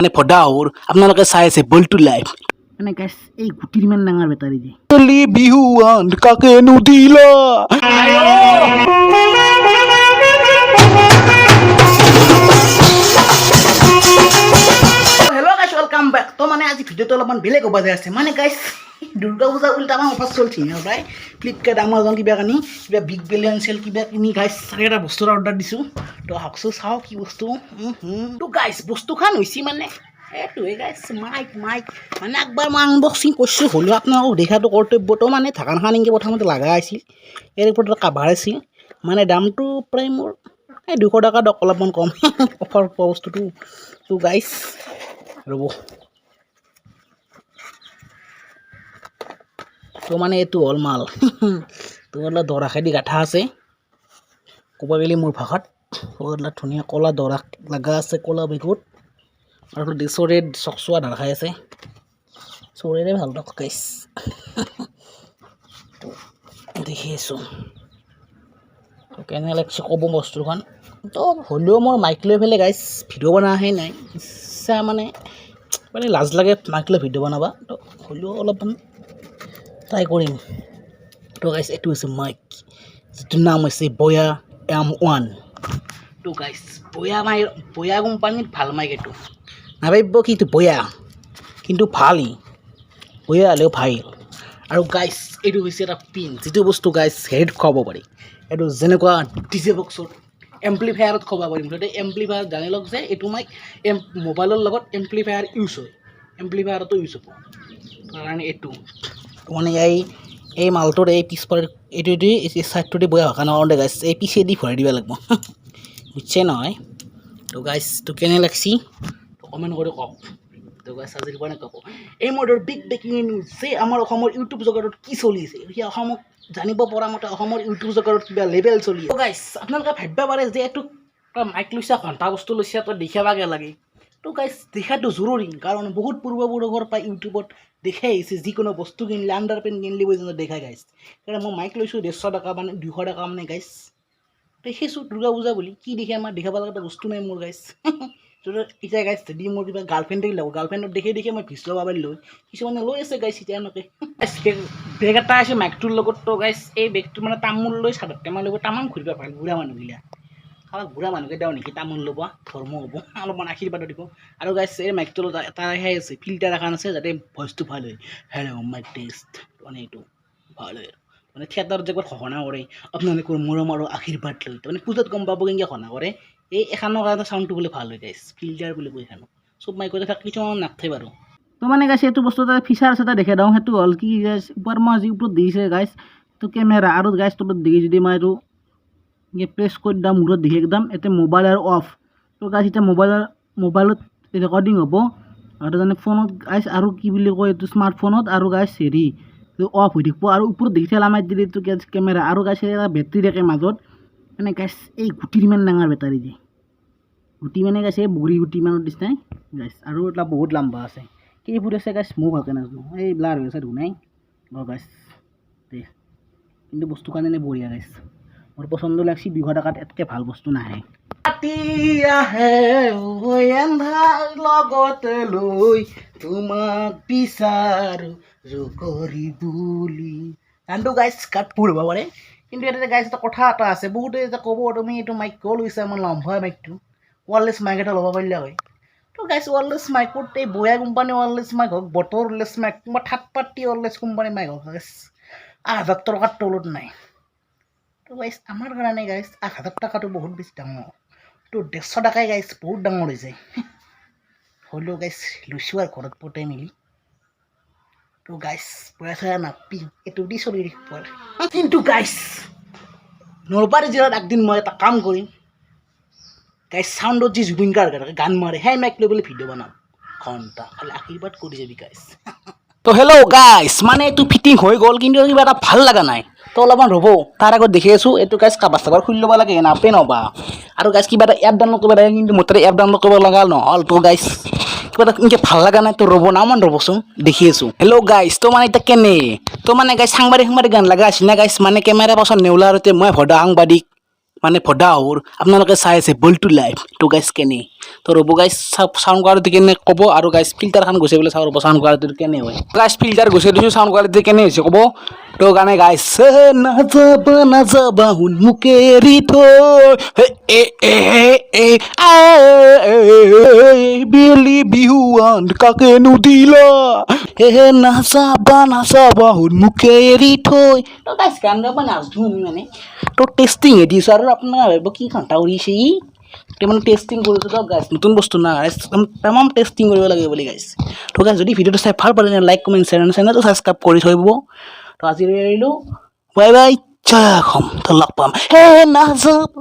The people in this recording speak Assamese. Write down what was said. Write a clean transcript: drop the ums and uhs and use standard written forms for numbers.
মানে ভদাহুৰ আপোনালোকে চাই আছে বল্টু লাইভ। মানে গাইছ, এই গুটিৰ ইমান ডাঙৰ বেটাৰী দিয়ে বিহুৱান কাকেনো দিলা? হেল্ল' গাইছ, welcome back. তো মানে আজি ভিডিঅ'টো অলপমান বেলেগ হ'ব যাই আছে। মানে গাইছ, দুৰ্গা পূজা বুলি আমাৰ অফাৰ চলছে প্ৰায় ফ্লিপকাৰ্ট, আমাজন কিবা কানি, কিবা বিগ বিলিয়ন চেল কিবা কিনি। গাইছ, চাৰিটা বস্তুৰ অৰ্ডাৰ দিছোঁ। তো আহকচোন, চাওঁ কি বস্তু। তো গাইছ, বস্তুখন হৈছে মানে এইটোৱে গাইছ, মাইক। মাইক মানে একবাৰ মই আনবক্সিং কৰিছোঁ, হ'লেও আপোনালোকক দেখাটো কৰ্তব্য। তো মানে ঢাকানখন এনেকৈ প্ৰথমতে লগা আছিল, ইয়াৰ ওপৰত এটা কাভাৰ আছিল। মানে দামটো প্ৰায় মোৰ এই 200 টকা দক, অলপমান কম অফাৰ পোৱা বস্তুটো। তো গাইছ, ৰ'ব। তো মানে এইটো হ'ল মাল। তো অলপ দৰাখেদি গাঁঠা আছে, ক'ব গ'লে মোৰ ভাষাত অলপ ধুনীয়া ক'লা দৰা লগা আছে, ক'লা বেগত আৰু চৰে চকচোৱা ধাৰ খাই আছে। চৰেৰে ভাল দক গাইছ। দেখি আছোঁ, তো কেনে লাগছে ক'ব বস্তুখন। তো হ'লেও মোৰ মাইক লৈ পেলাই গাইছ ভিডিঅ' বনাহে নাই ইচ্ছা, মানে মানে লাজ লাগে মাইক লৈ ভিডিঅ' বনাবা। তো হ'লেও অলপমান ট্ৰাই কৰিম। তো গাইছ, এইটো হৈছে মাইক, যিটোৰ নাম হৈছে বয়া এম 1। তো গাইছ, বয়া মাইক, বয়া কোম্পানীত ভাল মাইক এইটো। নাভাবিব কি এইটো বয়া, কিন্তু ভাল ই, বয়া হ'লেও ভাল। আৰু গাইছ, এইটো হৈছে এটা পিন, যিটো বস্তু গাইছ হেৰিত খুৱাব পাৰি। এইটো যেনেকুৱা ডিজে বক্সত এম্প্লিফায়াৰত খুৱাব পাৰি। মুঠতে এম্প্লিফায়াৰ জানি লওক যে এইটো মাইক মোবাইলৰ লগত এম্প্লিফায়াৰ ইউজ হয়, এম্প্লিফায়াৰতো ইউজ হ'ব। কাৰণে এইটো মানে এই এই মালটোৰ এই পিছফালে এইটো দি, এই চাইডটো দি বয়া ভাষা নকৰোঁ দে গাইছ, এই পিছেদি ভৰাই দিব লাগিব, বুজিছে নহয়? তো গাইছ, তো কেনে লাগছি তো কমেণ্ট কৰি কওক। তো গাইছ, আজিৰ পৰা ক'ব এই মোৰ বিগ ব্ৰেকিং নিউজ যে আমাৰ অসমৰ ইউটিউব জগতত কি চলি আছে। সেই অসমক জানিব পৰা মতে অসমৰ ইউটিউব জগতত কিবা লেভেল চলি আছে। গাইছ, আপোনালোকে ভাবিব পাৰে যে এইটো তই মাইক লৈছা, ঘণ্টা বস্তু লৈছা, তই দেখাবাগে লাগে। তো গাইছ, দেখাটো জৰুৰী, কাৰণ বহুত পূৰ্বপুৰুষৰ পৰা ইউটিউবত দেখাই আহিছে, যিকোনো বস্তু কিনিলে, আণ্ডাৰ পেণ্ট কিনিলে পৰ্যন্ত দেখাই গাইছ। সেইকাৰণে মই মাইক লৈছোঁ 150 টকা, মানে 200 টকা। মানে গাইছ, দেখিছোঁ দুৰ্গা পূজা বুলি কি দেখে, আমাৰ দেখাব লগা এটা বস্তু নাই মোৰ গাইছ। এতিয়া গাইছ, যদি মোৰ কিবা গাৰ্লফ্ৰেণ্ড থাকিলে, গাৰ্লফ্ৰেণ্ডক দেখি দেখি মই ভিছ ল'ব পাৰিলোঁ। কিছুমানে লৈ আছে গাইছ এতিয়া এনেকৈ। বেগ এটা আছে মাইকটোৰ লগত। তো গাইছ, এই বেগটো মানে তামোল লৈ চাদৰ টেমা ল'ব, তামাম ঘূৰিব পাৰে বুঢ়া মানুহগিলা। কাৰোবাক বুঢ়া মানুহকে দিওঁ নেকি তামোল ল'ব, ধৰ্ম হ'ব, অলপমান আশীৰ্বাদো দিব। আৰু গাইছ, এই মাইকটোৰ লগত এটা সেই আছে, ফিল্টাৰ এখন আছে, যাতে ভইচটো ভাল হয়। হেল্ল', মাইক টেষ্ট, মানে এইটো ভাল হয়। মানে থিয়েটাৰত যে একবাৰ ঘোষণা কৰে, আপোনালোকৰ মৰম আৰু আশীৰ্বাদ লৈ, তাৰমানে পূজাত গম পাব কেনেকৈ ঘোষণা কৰে, এই এখানৰ কাৰণে চাউণ্ডটো বোলে ভাল হৈ গাইছ। ফিল্টাৰ বুলি কয় এখানক। চব মাইকতে থাকে, কিছুমান নাথাকে বাৰু। তো মানে গাইছ, এইটো বস্তু এটা ফিচাৰ্ছ এটা দেখে দিওঁ। সেইটো হ'ল কি গাইছ, ওপৰ মই যি ওপৰত দিছে গাইছ, তো কেমেৰা আৰু গাইছ, তলত দেখি যদি মই এইটো প্ৰেছ কৰি দিওঁ, মূৰত দেখি একদম এতিয়া মোবাইল আৰু অফ। তো গাইছ, এতিয়া মোবাইলত ৰেকৰ্ডিং হ'ব আৰু তাৰমানে ফোনত গাইছ, আৰু কি বুলি কয় এইটো, স্মাৰ্টফোনত। আৰু গাইছ, হেৰি অফ হৈ থাকিব। আৰু ওপৰত দেখি ঠেলা মাৰি দিলে এইটো কেমেৰা। আৰু গাইছ, এটা বেটেৰী থাকে মাজত। মানে গাইছ, এই গুটিৰ ইমান ডাঙৰ বেটাৰী দিয়ে। গুটি মানে গাইছ, এই বগৰী গুটি মানৰ নিচিনাই গাইছ। আৰু এটা বহুত লাম্বা আছে, কেই ফুট আছে গাইছ, ময়ো ভালকৈ নাজানো। এই ব্লাৰ হৈ আছে ধুনাই। অঁ গাইছ, দে কিন্তু বস্তু কাৰণে বঢ়িয়া গাইছ, মোৰ পচন্দ লাগছি। 200 টকাত এতকৈ ভাল বস্তু নাহে। ৰাতি আহে এন্ধাৰ লগতে লৈ, তোমাক বিচাৰো জগৰি বুলি। গানটো গাইছ গাত ভুল হ'ব পাৰে, কিন্তু ইয়াতে গাইছ এটা কথা এটা আছে। বহুতে এতিয়া ক'ব, তুমি এইটো মাইক কিয় লৈছা, ইমান লম্বা মাইকটো, ৱাৰলেছ মাইক এটা ল'ব পাৰিলে হয়। তো গাইছ, ৱাৰলেছ মাইকত এই বয়া কোম্পানী ৱাৰলেছ মাইক হওক, বটৰ ৱাৰলেছ মাইক, বা third party wireless company mic হওক, গাইছ 8000 টকাৰ তলত নাই। তো গাইছ, আমাৰ কাৰণে গাইছ 8000 টকাটো বহুত বেছি ডাঙৰ। তো 150 টকাই গাইছ বহুত ডাঙৰ হৈ যায়। হ'লেও গাইছ, লৈছোঁ আৰু ঘৰত পতাই মেলি। তো গাইছ, পইচা চইচা নাপি এইটো দি চলি থাকিব আৰু। কিন্তু গাইছ, নলবাৰী জিলাত একদিন মই এটা কাম কৰিম গাইছ, চাউণ্ডত যি জুবিন গাৰ্গ গান মাৰে, সেই মাইক লৈ পেলাই ভিডিঅ' বনাম ঘণ্টা। খালি আশীৰ্বাদ কৰি যাবি গাইছ। তো হেল্ল' গাইছ, মানে এইটো ফিটিং হৈ গ'ল, কিন্তু কিবা এটা ভাল লগা নাই। তো অলপমান ৰ'ব, তাৰ আগত দেখি আছোঁ এইটো গাইছ, কাবাৰ চাবাৰ খুলি ল'ব লাগে নাপে নবা। আৰু গাইছ, কিবা এটা এপ ডাউনলোড কৰিব লাগে, কিন্তু মোৰ তাতে এপ ডাউনলোড কৰিব লগা নহ'ল। তো গাইছ, কিবা এটা এনেকৈ ভাল লগা নাই। তো ৰ'ব নামান ৰ'বচোন, দেখি আছোঁ। হেল্ল' গাইছ, তো মানে এতিয়া কেনে? তো মানে গাইছ, সাংবাদিক সাংবাদিক গান লগা আছিল না গাইছ? মানে কেমেৰা পাছত নেওলা আৰু মই ভদা সাংবাদিক, মানে ভদা হোৰ, আপোনালোকে চাই আছে বল্টু লাইভ। তো গাইছ, কেনে? তো ৰ'ব গাইছ, চাউণ্ড কোৱালিটি কেনে ক'ব। আৰু গাইছ, ফিল্টাৰখন গুচাই পেলাই চাওঁ ৰ'ব, চাউণ্ড কোৱালিটিটো কেনে হয়। গাইছ, ফিল্টাৰ গুচাই দিছোঁ, চাউণ্ড কোৱালিটি কেনে হৈছে ক'ব। তো গানে গাইছ, নাযাবা নাযাবা সোণ মোকে এৰি থৈ, হে এ এ এ আ এ, বেলি বিহুৱান কাকেনো দিলা, হে নাযাবা নাযাবা সোণ মোকে এৰি থৈ। তো গাইছ, গান গাব নাজনো আমি মানে, তো টেষ্টিং হে দিছোঁ। আৰু আপোনাৰ ভাবিব কি ঘণ্টা উৰিছে ই, তো মানে টেষ্টিং কৰিছোঁ। তো গাইছ, নতুন বস্তু না গাইছ, তামাম টেষ্টিং কৰিব লাগে বুলি গাইছ। তো গাইছ, যদি ভিডিঅ'টো চাই ভাল পালে, লাইক, কমেণ্ট, শ্বেয়াৰ, চেনেলটো ছাবস্ক্ৰাইব কৰি থৈ দিব। তো আজি এৰিলোঁ, বাই বাই, জয় অসম। তো লগ পাম। হে নাযাব।